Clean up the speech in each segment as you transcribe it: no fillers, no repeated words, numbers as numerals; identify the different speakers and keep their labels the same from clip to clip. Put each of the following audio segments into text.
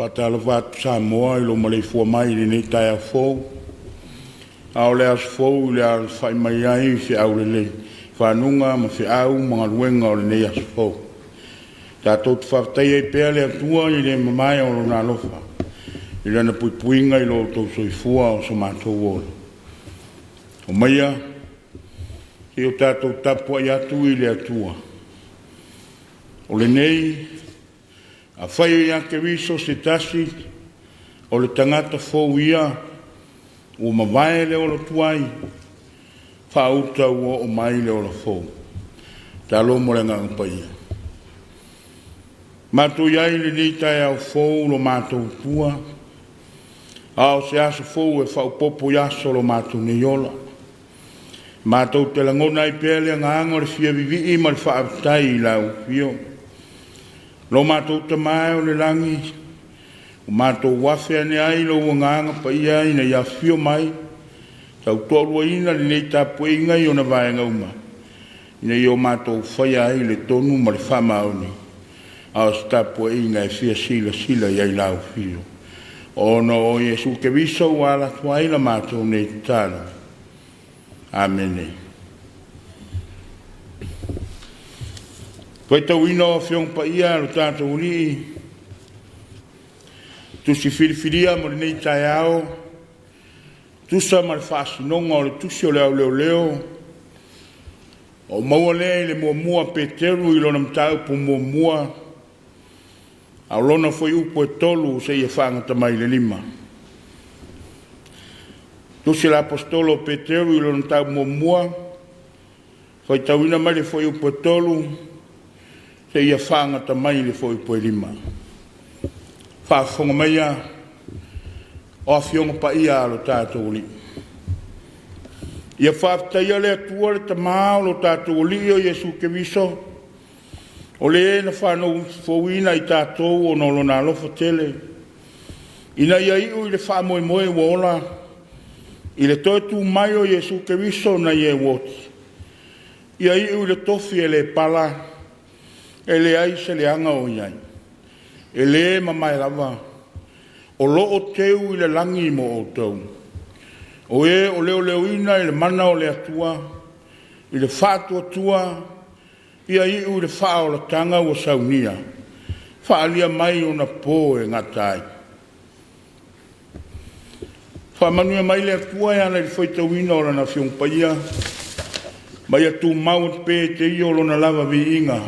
Speaker 1: Faatalofa atu Samoa i lou maleifua mai i lenei taeao fou, a o le aso fou i le alafai mai ai i feau lelei, fanuga ma feau ma galuega o lenei aso fou. Tatou te faafetaia ai pea le Atua i le mamae o Lona alofa i Lana puipuiga i lo outou soifua a o so matou ola. Omaia se i o tatou tapuai atu i le Atua. O lenei, afai o ia Keriso se tasi, o le tagata fou ia, ua mavae le ola tuai, faauta ua oo mai le ola fou. Talomo le Agaga Paia. Matou i ai i lenei taeao fou lo matou Atua, a o se aso fou e faaopoopo i aso o lo matou nei ola. Matou te lagona ai pea le agaga o le fia vivii ma le faafetai i Lau Afio. Lo matou Tama e o le lagi, ua matou afe ane ai i Lou Agaga Paia ina ia afifio mai, tautoaluaina lenei tapuaiga i ona vaega uma, ina ia o matou faia ai le tonu ma le faamaoni, a o se tapuaiga e fia silasila i ai Lau Afio. Ona o Iesu Keriso ua ala atu ai la matou nei tatalo. Amene. Faitauina o Afioga Paia a lo tatou Alii, Tusi Filifilia mo lenei taeao, tusa ma le faasinoga o le Tusi o le Au Leoleo, ua ou maua lea i le 1 a Peteru i lona mataupu 1, a o lona fuaiupu e 3 seia fagata mai i le 5. Tusi a le Aposetolo o Peteru i lona mataupu muamua, faitauina mai le fuaiupu e 3 seia fagata mai i le fuaiupu e 5. Faafofoga maia o Afioga Paia a lo tatou Alii. Ia faafetaia le Atua le Tama o lo tatou Alii o Iesu Keriso, o Le na fanau fouina i tatou ona o Lona alofa tele, ina ia iu i le faamoemoe ua ola i le toe tu mai o Iesu Keriso nai e ua oti, ia iu i le tofi e le pala, e leai se leaga o i ai, e le mamae lava, o lo o teu i le lagi mo outou, o e o leoleoina i le mana o le Atua i le faatuatua ia iu i le faaolataga ua saunia, faaalia mai ona po e gata ai. Faamanuia mai le Atua e ala i le faitauina o Lana Afioga Paia, ma ia tumau atu pea ia te Ia Lona lava viiga,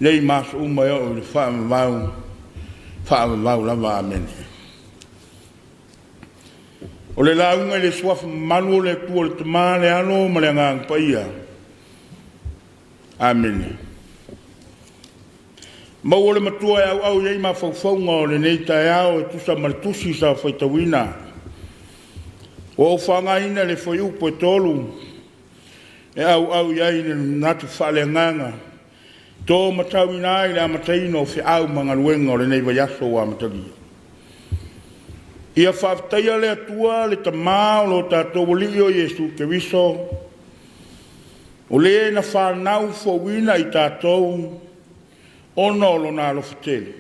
Speaker 1: nei ma aso uma e oo i le faavavau, faavavau lava. Amene. O le lauga i le Suafa mamalu o le Atua le Tama, le Alo ma le Agaga Paia. Amene. Maua le Matua e auau i ai mafaufauga o lenei taeao e tusa ma le tusi sa faitauina. Ua ou faaaogaina le fuaiupu e 3 e auau i ai le manatu faaleagaga, to matauina ai le amataina o feau ma galuega o lenei vaiaso ua amatalia. Ia faafetaia le Atua le Tama o lo tatou Alii o Iesu Keriso, o Le na fanau fouina i tatou ona o Lona alofa tele,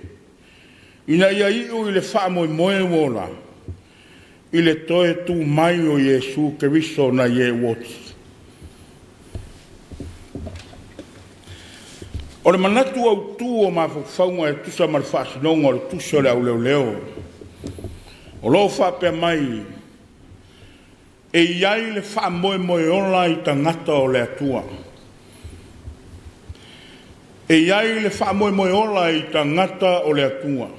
Speaker 1: ina ia iu i le faamoemoe ua ola, i le toe tu mai o Iesu Keriso nai e ua oti. O le manatu autu o mafaufauga e tusa ma le faasinoga o le Tusi o le Au Leoleo, o lo o faapea mai, e i ai le faamoemoe ola i tagata o le Atua. E i ai le faamoemoe ola i tagata o le Atua.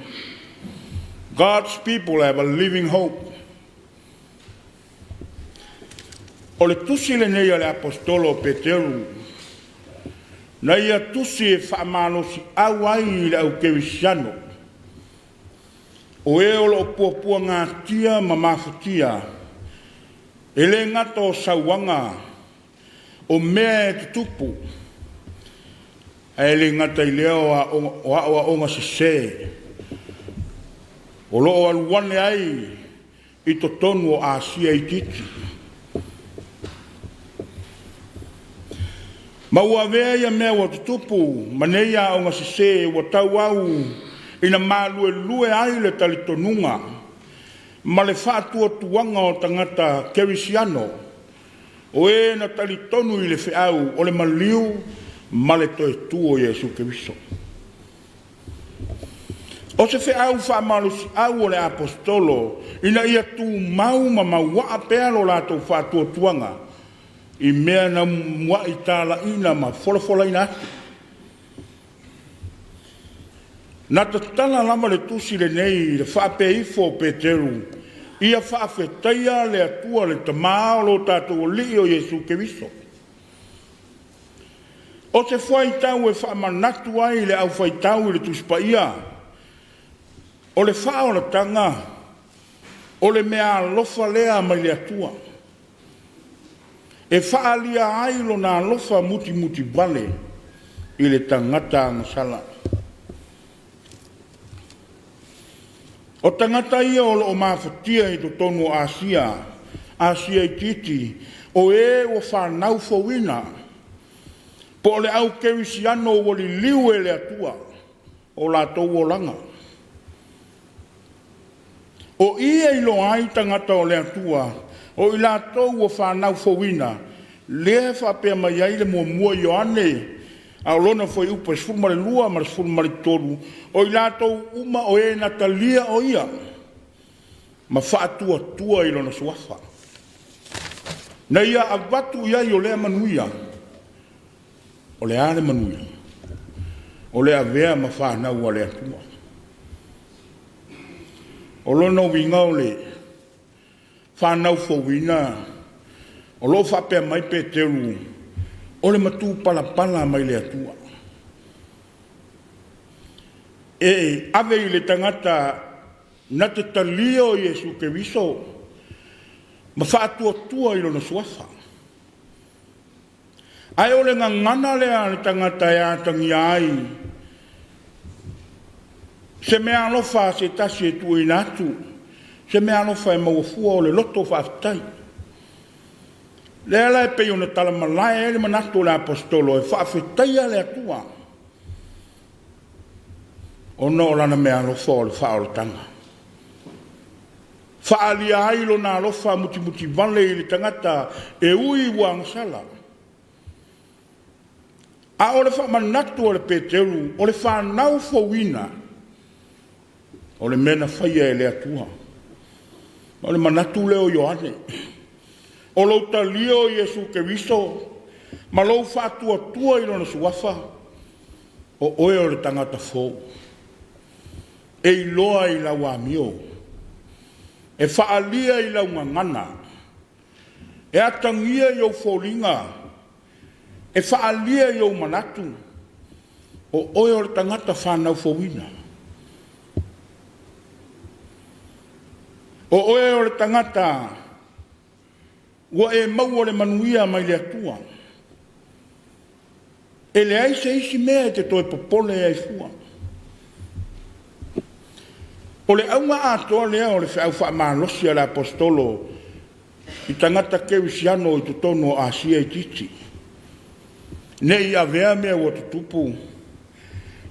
Speaker 1: God's people have a living hope. O le tusi lenei a le Aposetolo o Peteru, na ia tusi e faamalosiau ai i le aukerisiano. O e o lo o puapuagatia ma mafatia, e le gata o sauaga o mea e tutupu, ae le gata i lea o aoaoga sese o lo o alu ane ai i totonu o Asia Itiiti. Ma ua avea ia mea ua tutupu ma nei aoga sese ua tauau ina maluelue ai le talitonuga ma le faatuatuaga o tagata kerisiano, o e na talitonu i le feau o le maliu ma le toe tu o Iesu Keriso. O se feau faamalosiau o le Aposetolo ina ia tumau ma mauaa pea lo latou faatuatuaga i mea na mua'i talaiina ma folafolaina atu. Na tatala lava le tusi lenei i le faapea ifo o Peteru, “Ia faafetaia le Atua le Tama o lo tatou Alii o Iesu Keriso.” O se fuaitau e faamanatu ai i le aufaitau i le Tusi Paia, o le faaolataga, o le meaalofa lea mai le Atua e faaalia ai Lona alofa mutimutivale i le tagata agasala. O tagata ia o lo o mafatia i totonu o Asia, Asia Itiiti, o e ua fanau fouina, po o le au kerisiano ua liliu e le Atua o latou olaga. O i e iloa ai tagata o le Atua, o i latou ua fanau fouina, lea e faapea mai ai le 1 Ioane a o lona fuaiupu e 12 ma le 13, o i latou uma o e na talia o Ia ma faatuatua i Lona Suafa, na Ia avatu i ai o lea manuia. O le a le manuia? O le avea ma fanau a le Atua. O lona uiga o le fanau fouina o lo o faapea mai Peteru, o le matupalapala mai le Atua, e ave i le tagata na te talia o Iesu Keriso ma faatuatua i Lona Suafa. Ae o le gagana lea a le tagata e atagia ai se meaalofa a se tasi e tuuina atu, se meaalofa e maua fua, o le loto faafetai. O lea la e pei ona talamalae ai le manatu o le Aposetolo e faafetaia le Atua ona o Lana meaalofa o le faaolataga, e faaalia ai Lona alofa mutimutivale i le tagata e ui ua agasala. A o le faamanatu a le Peteru, o le fanau fouina, o le mea na faia e le Atua. O le manatu lea o Ioane, o lou talia o Iesu Keriso ma lou faatuatua i Lona Suafa, o oe o le tagata fou, e iloa i lau amio, e faaalia i lau gagana, e atagia i ou foliga, e faaalia i ou manatu, o oe o le tagata fanau fouina. O oe o le tagata ua e maua le manuia mai le Atua. E leai se isi mea e te toe popole ai fua. O le auga atoa lea o le feau faamalosi a le Aposetolo i tagata kerisiano i totonu o Asia Itiiti, ne i avea mea ua tutupu,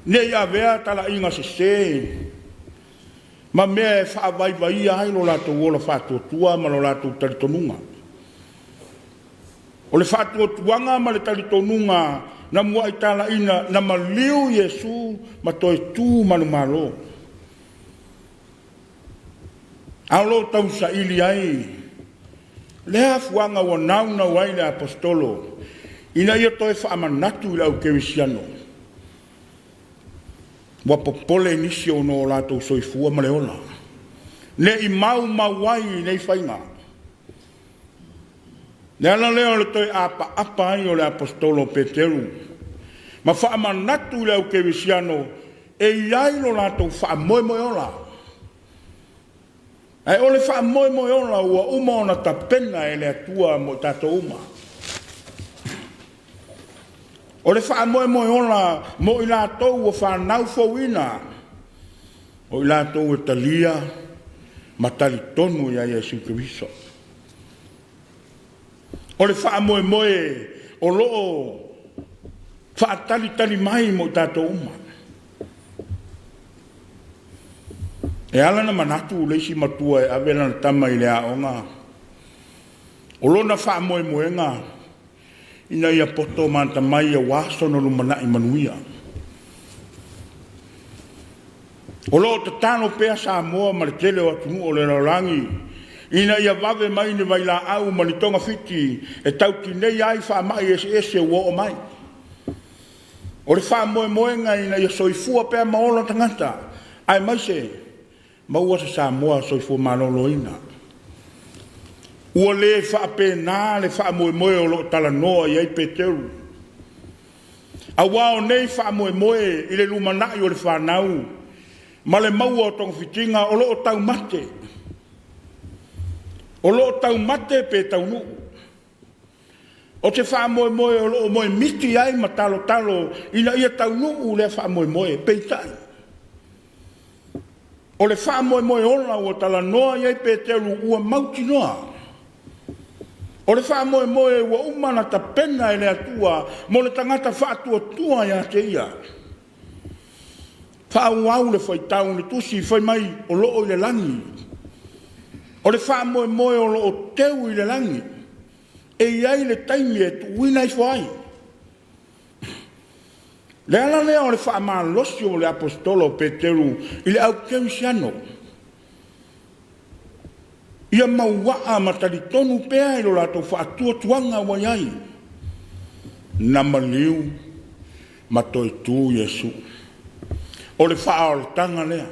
Speaker 1: ne i avea talaiga sese ma mea e faavaivaia ai lo latou ola faatuatua ma lo latou talitonuga. O le faatuatuaga ma le talitonuga na muai talaiina, na maliu Iesu ma toe tu manumalo, a o lo o tausaili ai lea afuaga ua naunau ai le Aposetolo ina ia toe faamanatu i le au kerisiano, ua popole nisi ona o latou soifua ma le ola, ne i maumau ai i nei faiga. O le ala lea o le toe apaapa ai o le Aposetolo o Peteru ma faamanatu i le au kerisiano e i ai lo latou faamoemoe ola. Ae o le faamoemoe ola ua uma ona tapena e le Atua mo i tatou uma. O le faamoemoe ola mo i latou ua fanau fouina, o i latou e talia ma talitonu ia Iesu Keriso. O le faamoemoe o lo o faatalitali mai mo i tatou uma. E ala ona manatu le isi matua e ave lana tama i le aoga, o lona faamoemoega ina ia poto ma atamai aua sona lumanai manuia. O lo o tatalo pea Samoa ma le tele o atunuu o le lalolagi ina ia vave mai ni vailaau ma ni togafiti e tau tineia ai faamai eseese ua oo mai. O le faamoemoega ina ia soifua pea ma ola tagata, aemaise maua se Samoa soifua maloloina. Ua le faapena le faamoemoe o lo o talanoa i ai Peteru, aua o nei faamoemoe i le lumanai o le fanau ma le maua o togafitiga o lo o taumate, o lo o taumate pe taunuu. O te faamoemoe o lo o moemiti ai ma talotalo ina ia taunuu lea faamoemoe. Peitai, o le faamoemoe ola ua talanoa i ai Peteru ua mautinoa, o le faamoemoe ua uma ona tapena e le Atua mo le tagata faatuatua ia te Ia. Faaauau le faitau i le tusi fai mai o lo o i le lagi. O le faamoemoe o lo o teu i le lagi, e i ai le taimi e tuuina ifo ai. O le ala lea o le faamalosi o le aposetolo o Peteru i le au kerisiano, ia mauaa ma talitonu pea i lo latou faatuatuaga ua i ai, na maliu ma toe tu Iesu. O le faaolataga lea.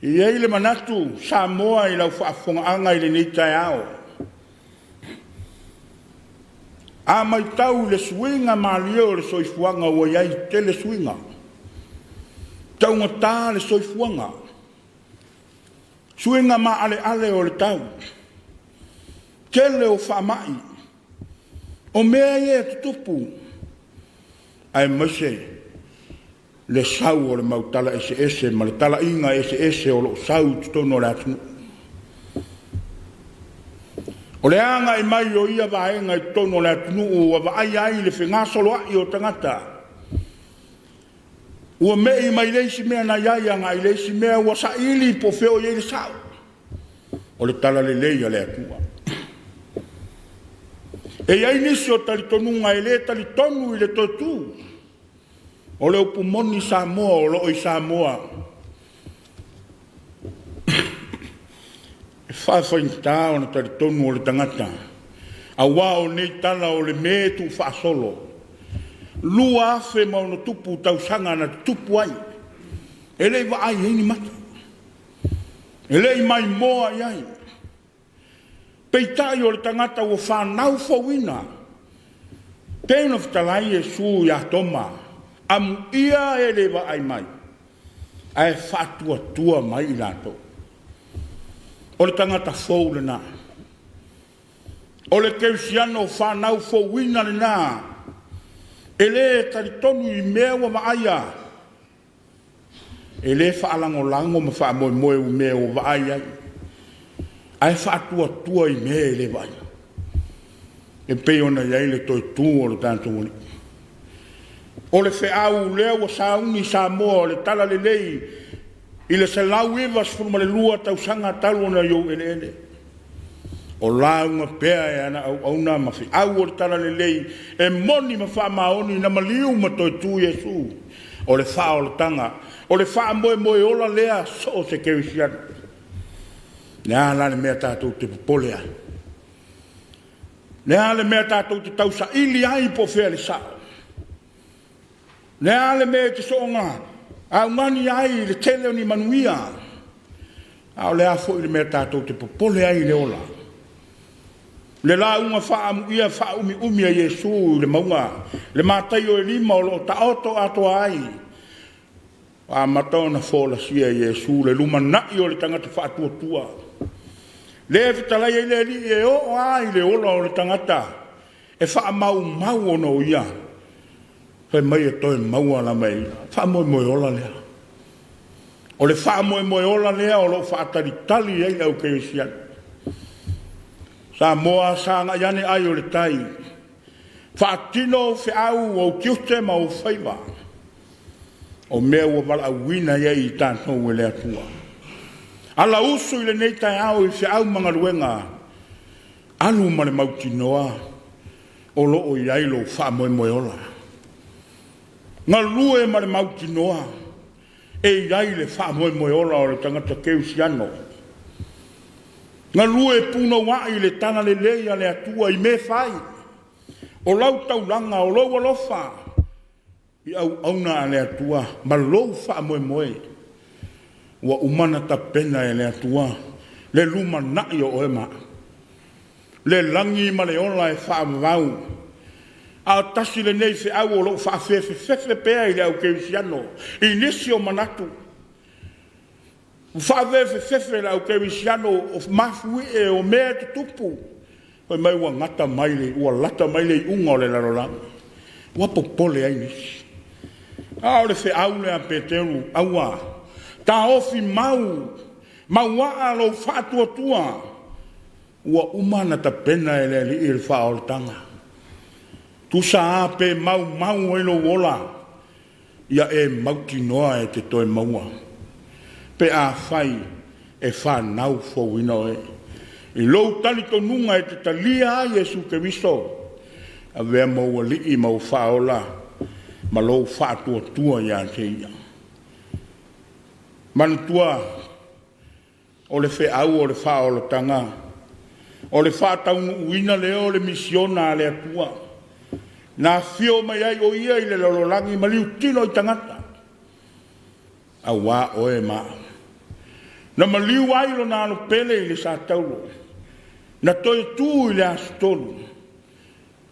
Speaker 1: E i ai le manatu Samoa i lau faafofogaaga i lenei taeao, a matau i le suiga malie o le soifuaga ua i ai, e tele suiga, taugata le soifuaga, suiga maaleale o le tau, tele o faamai. O mea ia e tutupu, aemaise le sau o le mau tala eseese ma le talaiga eseese o lo o sau i totonu o le atunuu. O le agai mai o ia vaega i totonu o le atunuu ua vaaia ai le fegasoloai o tagata, ua me'i mai le isi mea na i ai agai i le isi mea, ua saili po o fea o i ai le sao o le talalelei a le Atua. E i ai nisi o talitonuga e le talitonu i le toe tu. O le upu moni Samoa o lo o i Samoa. E faafaigata ona talitonu o le tagata, aua o nei tala o le mea e tuufaasolo 2000+ tausaga na tutupu ai, e le i vaai i ai ni mata, e le i maimoa i ai. Peitai o le tagata ua fanau fouina, pei ona fetalai Iesu ia Toma, amuia e le vaai mai ae faatuatua mai i latou. O le tagata fou lena. O le kerisiano fanau fouina lena, e le talitonu i mea ua vaaia, e le faalagolago ma faamoemoe i mea ua vaai i ai, ae faatuatua i mea e le vaaia, e pei ona i ai le toe tu o lo tatou Alii. O le feau lea ua sauni Samoa o le talalelei i le 192 tausaga talu ona i ou eleele, o lauga pea e ana auauna ma feau o le talalelei e moni ma faamaoni na maliu ma toe tu Iesu. O le faaolataga, o le faamoemoe ola lea so o se kerisiano. O le a la le mea tatou te popole ai? O le a le mea tatou te tausaili ai po o fea le sao? O le a le mea e te soona augani ai i le tele o ni manuia? A o le a foi le mea tatou te popole ai i le ola? Le lauga faaamuia faaumiumi a Iesu i le mauga, le Mataio e 5 o lo o taoto atoa ai. Ua amata ona folasia e Iesu le lumanai o le tagata faatuatua, lea e fetalai ai le Alii, e oo lava i le ola o le tagata e faamaumau ona o ia, fai mai e toe maua lava e ia. O le faamoemoe ola lea. O le faamoemoe ola lea o lo o faatalitali i ai le au kerisiano. Samoa, sagai ane ai o le tai, faatino ou feau, ou tiute ma ou faiva, o mea ua valaauina i ai i tatou e le Atua. Ala usu i lenei taeao i feau ma galuega, alu ma le mautinoa o lo o i ai lou faamoemoe ola. Galue ma le mautinoa e i ai le faamoemoe ola o le tagata kerisiano. Galue punouai le talalelei a le Atua i mea e fai, o lau taulaga, o lou alofa i auauna a le Atua ma lou faamoemoe, ua uma ona tapena e le Atua le lumanai o oe ma au, le lagi ma le ola e faavavau. A o tasi lenei feau o lo o faafefefefe pea i le au kerisiano i nisi o manatu. Ua faafefefe e le au kerisiano o mafuie o mea e tutupu, fai mai ua lata mai le iuga o le lalolagi, ua popole ai nisi. A o le feau lea a Peteru, aua, taofi mau, mauaa lou faatuatua, ua uma ona tapena e le Alii le faaolataga. Tusa lava pe maumau ai lou ola, ia e mautinoa e te toe maua pe afai e fanau fouina oe i lou talitonuga e te talia ai Iesu Keriso e avea ma ou Alii ma ou Faaola ma lou faatuatua ia te Ia. Manatua, o le feau o le faaolataga, o le faataunuuina lea o le misiona a le Atua na afio mai ai o Ia i le lalolagi ma liutino i tagata aua oe ma au. Na maliu ai Lona Alo pele i le satauro, na toe tu i le aso 3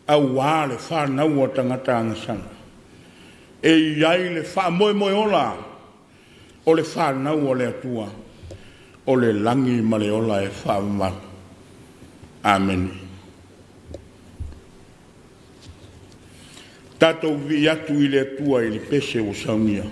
Speaker 1: aua le fanau a tagata agasala. E i ai le faamoemoe ola o le fanau a le Atua, o le lagi ma le ola e faavavau. Amene. Tatou vivii atu i le Atua i le pese ua saunia.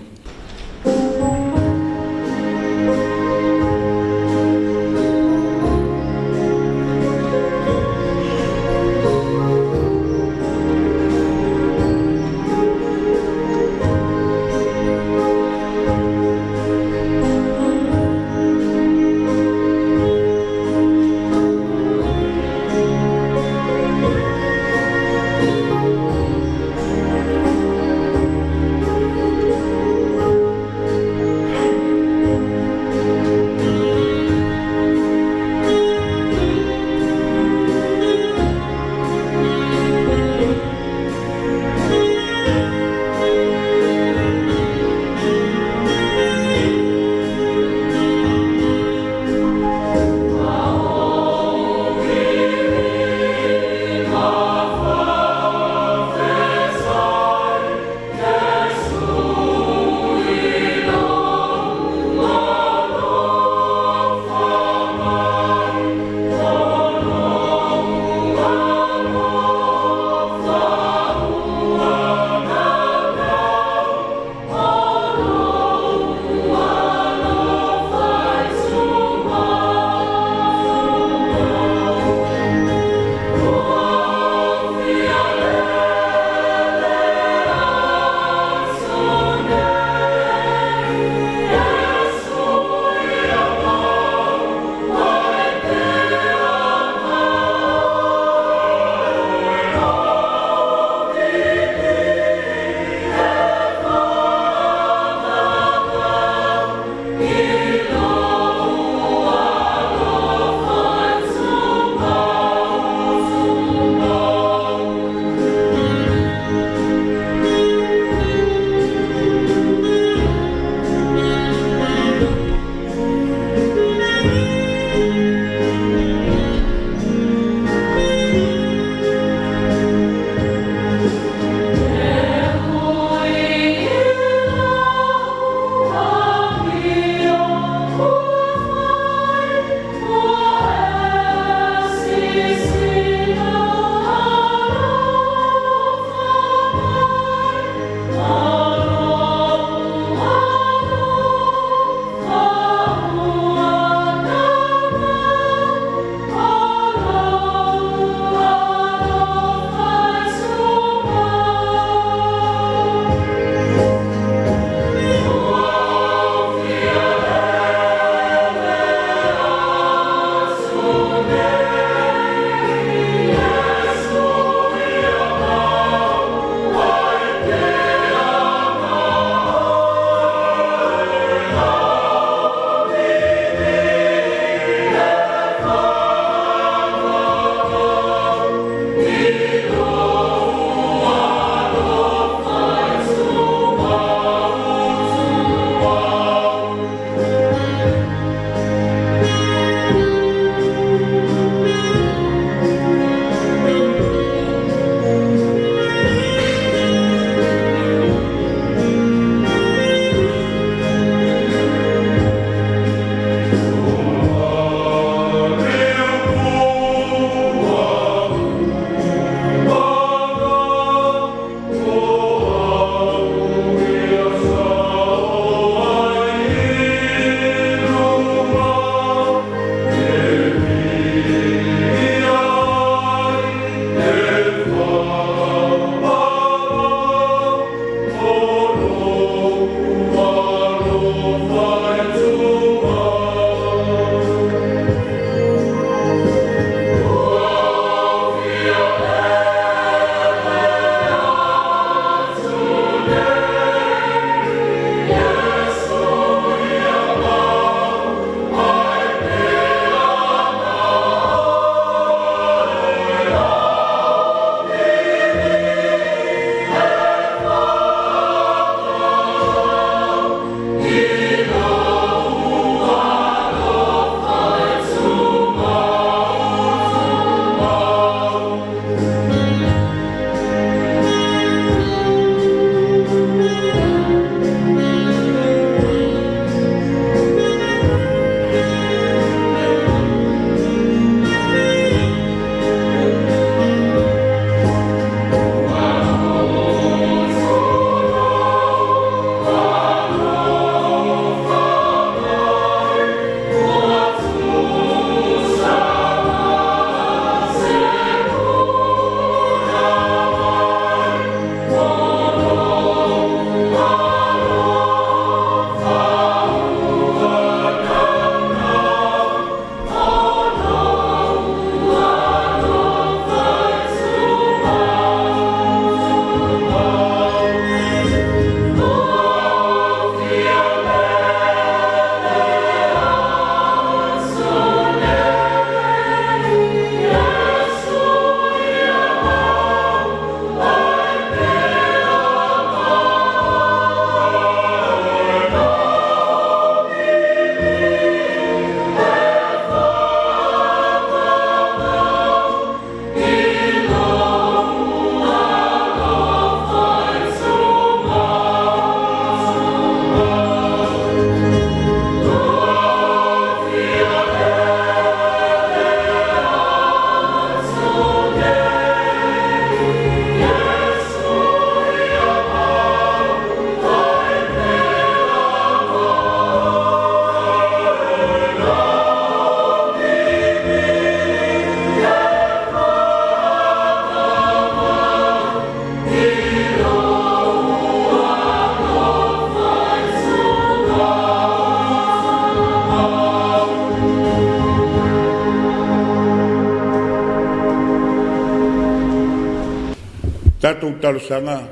Speaker 1: tatou talosaga,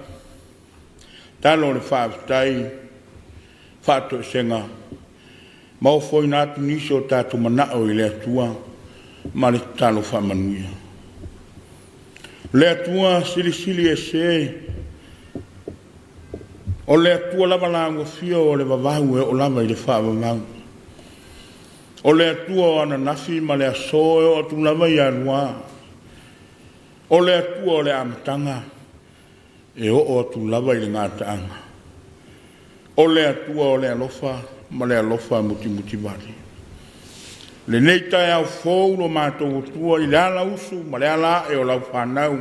Speaker 1: talo o le faafetai, faatoesega ma ofoina atu nisi o tatou manao i le Atua ma le tatalo faamanuia. Le Atua Silisili Ese, o le Atua lava Laua Afio o le vavau e oo lava i le faavavau, o le Atua o ananafi ma le aso e oo atu lava ia alua, o le Atua o le amataga e oo atu lava i le gataaga, o le Atua o le alofa ma le alofa mutimutivale. I lenei taeao fou lo matou Atua i le alausu ma le ala ae o lau fanau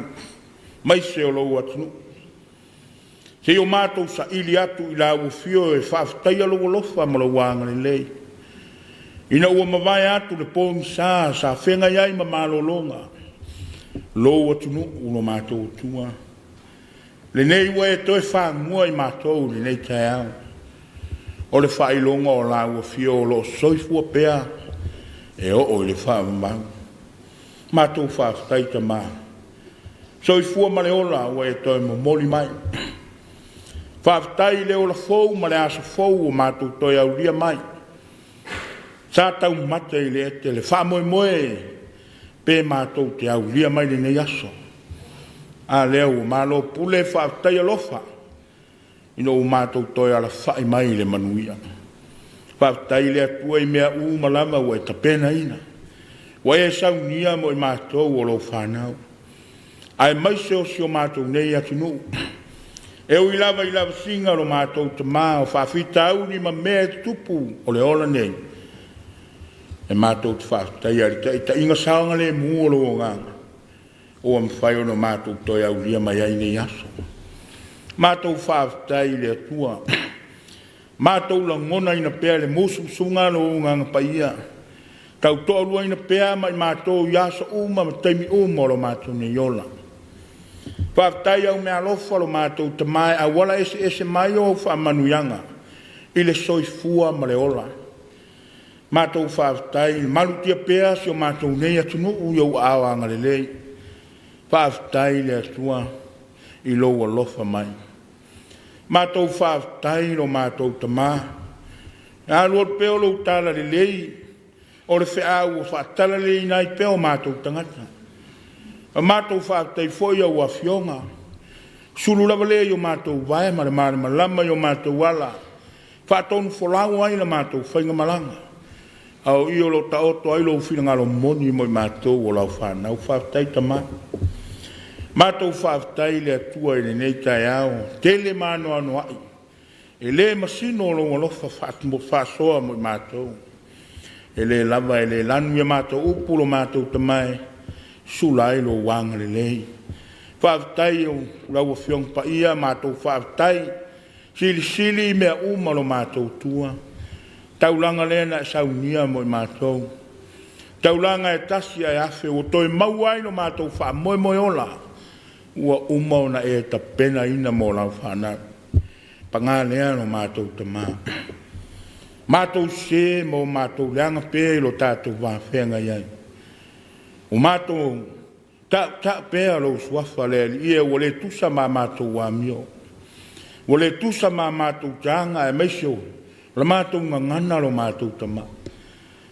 Speaker 1: aemaise o lou atunuu, se i o matou saili atu i lau afio e faafetaia lou alofa ma lou agalelei, ina ua mavae atu le pogisa sa feagai ai ma malologa lou atunuu lo matou Atua, lenei ua e toe fagua i matou i lenei taeao, o le faailoga o lau Afio o lo o soifua pea e oo i le faavavau. Matou faafetai Tama, soifua ma le ola ua e toe momoli mai. Faafetai i le ola fou ma le aso fou ua matou toe aulia mai. Sa taumate i le ete le faamoemoe pe matou te aulia mai lenei aso, a lea ua malo pule faafetai alofa ina ua matou toe alafai mai i le manuia. Faafetai i le Atua i mea uma lava ua e tapenaina, ua e saunia mo i matou o lau fanau, aemaise o si o matou nei atunuu. E ui lava i lavasiga lo matou tama, o faafitauli ma mea e tutupu o le ola nei, e matou te faafetaia i le taitaiga saogalemu o lou Agaga ua mafai ona matou toe aulia mai ai nei aso. Matou faafetai i le Atua, matou lagonaina pea le musumusuga a lou Agaga Paia, tautoaluaina pea ma i matou i aso uma ma taimi uma o lo matou nei ola. Faafetai au meaalofa lo matou Tama e auala eseese mai ou faamanuiaga i le soifua ma le ola. Matou faafetai, malutia pea si o matou nei atunuu i ou aao agalelei. Faafetai i le Atua i lou alofa mai. Matou faafetai i lo matou Tama, i le alualu pea o lou talalelei o le feau ua faatalaleleiina ai pea o matou tagata. Ua matou faafetai foi i a oulua Afioga, sulu lava lea i o matou uaea ma le malamalama i o matou ala, faatonufolau ai la matou faigamalaga, a o i o lo o taoto ai lou finagalo moni mo i matou o lau fanau. Faafetai Tama. Matou faafetai i le Atua i lenei taeao, e tele ma anoanoai, e le masino lou alofa faasoa mo i matou. E le lava e le lanu i a matou upu lo matou Tama e sula ai lou agalelei. Faafetai i lau Afioga Paia, matou faafetai silisili mea uma lo matou Atua, taulaga lea na e saunia mo i matou, taulaga e tasi ae afe ua toe maua ai lo matou faamoemoe ola ua uma ona e tapenaina mo lau fanau. Paga lea lo matou Tama, matou sese ma o matou leaga pea i lo tatou va feagai ai, ua matou tautau pea lou Suafa le Alii e, ua le tusa ma a matou amio, ua le tusa ma a matou taga aemaise o la matou gagana lo matou Tama,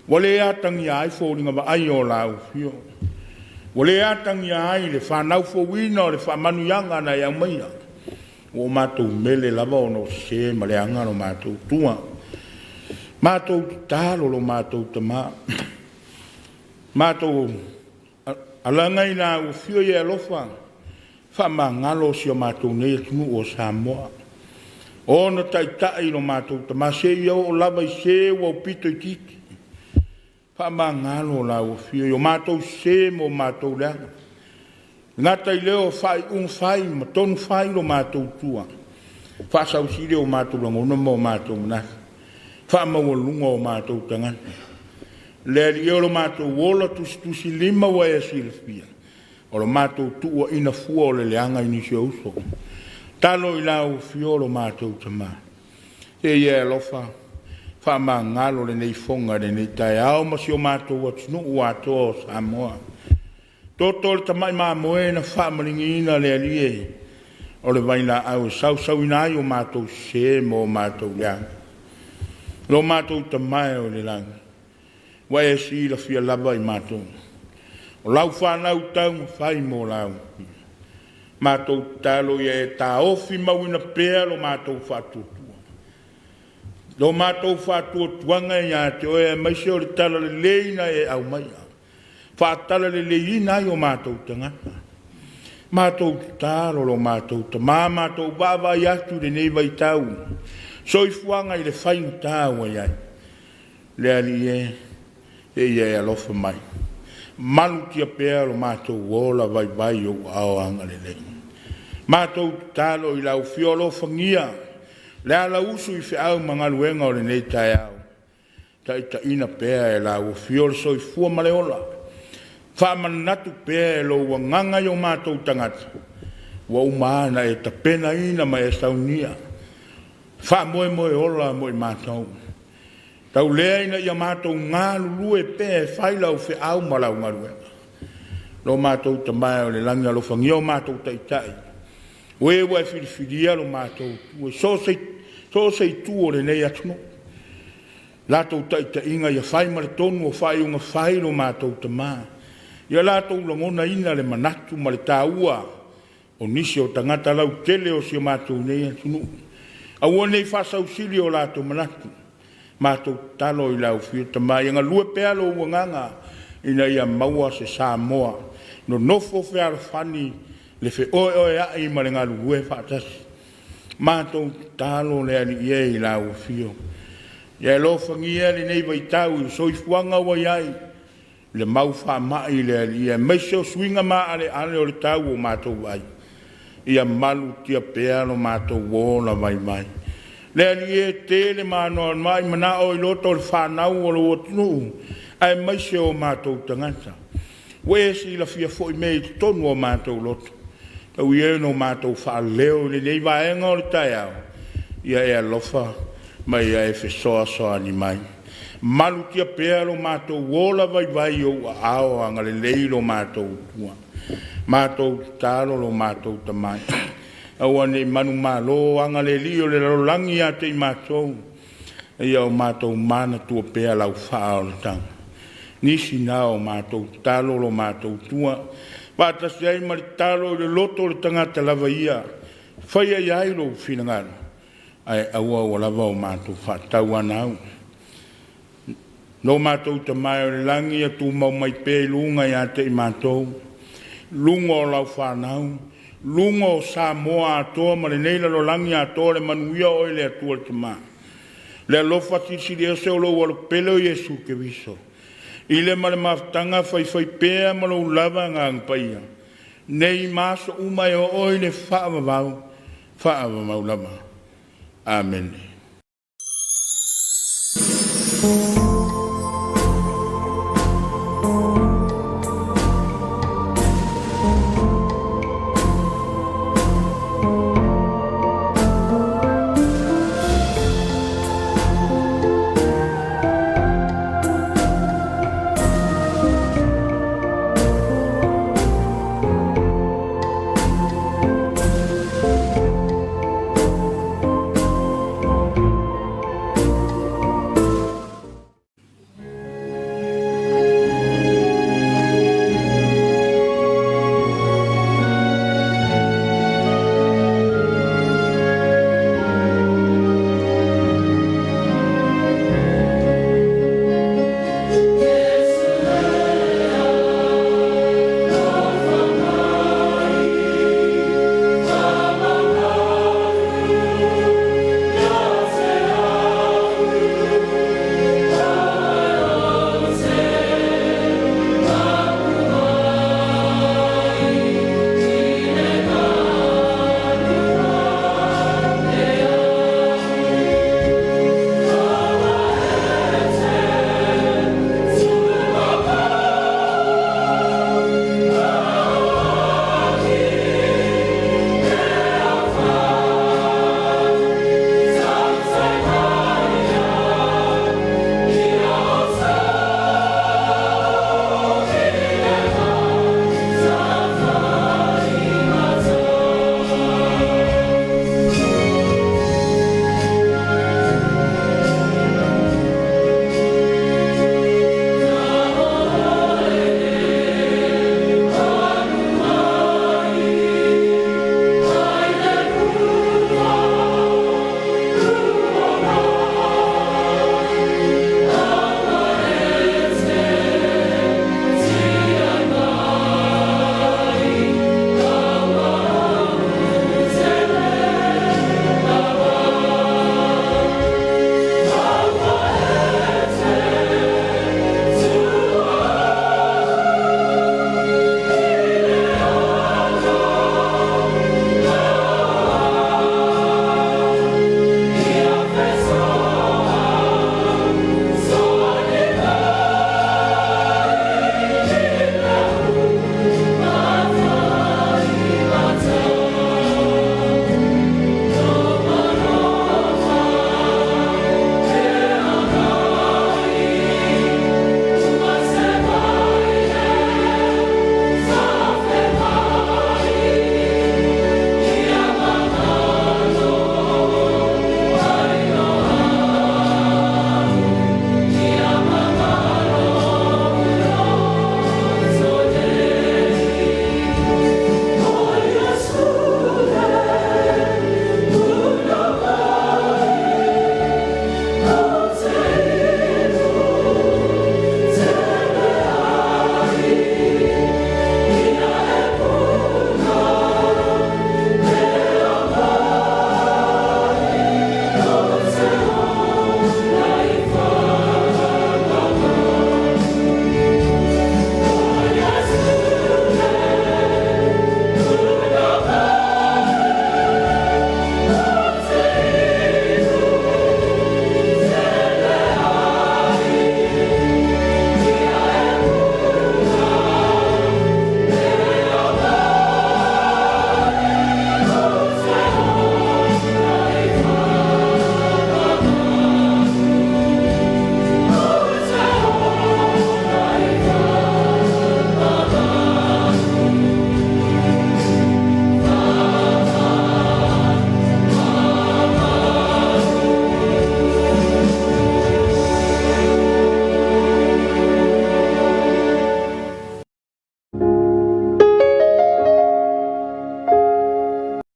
Speaker 1: ua le atagia ai foliga vaaia o lau Afio, ua le atagia ai le fanau fouina o le faamanuiaga na e aumaia. Ua matou mele lava ona o sese ma leaga lo matou Atua. Matou tatalo lo matou Tama, matou alaga i lau Afio i e alofa, faamagalo si o matou nei atunuu o Samoa, o ona taitai lo matou Tama, seia oo lava i se ua aupito itiiti. Faamagalo lau Afio i o matou sese ma o matou leaga. E le gata i lea o faaiuga fai ma tonu fai lo matou Atua, faasausili o matou lagona ma o matou manatu, faamaualuga o matou tagata. Le Alii e, o lo matou ola tusitusilima ua e silafia, o le matou tuuaina fua o le leaga i nisi o uso. Tatalo i lau Afio lo matou Tama, se i e alofa faamagalo lenei foga i lenei taeao ma si o matou atunuu atoa o Samoa. Toto le tamai mamoe na faamaligiina le Alii e. O le vailaau e sausauina ai o matou sese ma o matou leaga. Lo matou Tama e o i le lagi, ua e silafia lava i matou, o lau fanau taumafai mo lau. Matou tatalo ia e taofimauina pea lo matou faatuatua, lo matou faatuatuaga ia te Oe aemaise o le talalelei na e aumaia, faatalaleleiina ai o matou tagata. Matou tatalo lo matou Tama, matou vaavaai atu i lenei vaitau, soifuaga i le faigata ua i ai. Le Alii e, se i e alofa mai, malutia pea lo matou ola vaivai i ou aao agalelei. Matou tatalo i lau afio alofagia le alausu i feau ma galuega o lenei taeao, taitaiina pea e lau afio le soifua ma le ola, faamanatu pea e lou Agaga i o matou tagata ua uma ona e tapenaina ma e saunia faamoemoe ola mo i matou. Tau lea ina ia matou galulue pea e fai lau feau ma lau galuega. Lo matou Tama e o i le lagi, alofagia o matou taitai, o e ua e filifilia lo matou itu i so o se itu o lenei atunuu. Latou taitaiga ia fai ma le tonu o faaiuga fai lo matou Tama, ia latou lagonaina le manatu ma le taua o nisi o tagata lautele o si o matou nei atunuu. Aua ne i faasausili o latou manatu. Matou tatalo i lau afio Tama ia galue pea lou Agaga ina ia maua se Samoa nonofo fealofani le feoeoea'i ma le galulue faatasi. Matou tatalo le Alii e i lau Afio, ia e alofagia lenei vaitau i le soifuaga ua i ai le mau faamai le Alii, aemaise o suiga maaleale o le tau ua matou vaai. Ia malutia pea lo matou ola vaivai. Le Alii e, e tele ma anoanoai manao i loto o le fanau a lou atunuu aemaise o matou tagata. Ua e silafia foi mea i totonu o matou loto. Tau ia ina matou faaleo i lenei vaega o le taeao, ia e alofa ma ia e fesoasoani mai. Malutia pea lo matou ola vaivai i ou aao agalelei lo matou Atua. Matou tatalo lo matou Tama, aua ne i manumalo aga le alii o le lalolagi ia te i matou, a ia o matou manatua pea lau faaolataga. Nisi na o matou tatalo lo matou Atua, faatasi ai ma le tatalo i le loto o le tagata lava ia, faia i ai lou finagalo, ae aua ua lava o matou faatauanau. Lo matou Tama e o i le lagi, ia tumau mai pea i luga ia te i matou, luga o lau fanau, luga o Samoa atoa ma lenei lalolagi atoa le manuia o oe le Atua le Tama, le alofa silisili ese o lou Alo pele o Iesu Keriso, i le ma le mafutaga faifaipea ma lou lava Agaga Paia, nei ma aso uma e oo i le faavavau, faavavau lava. Amene.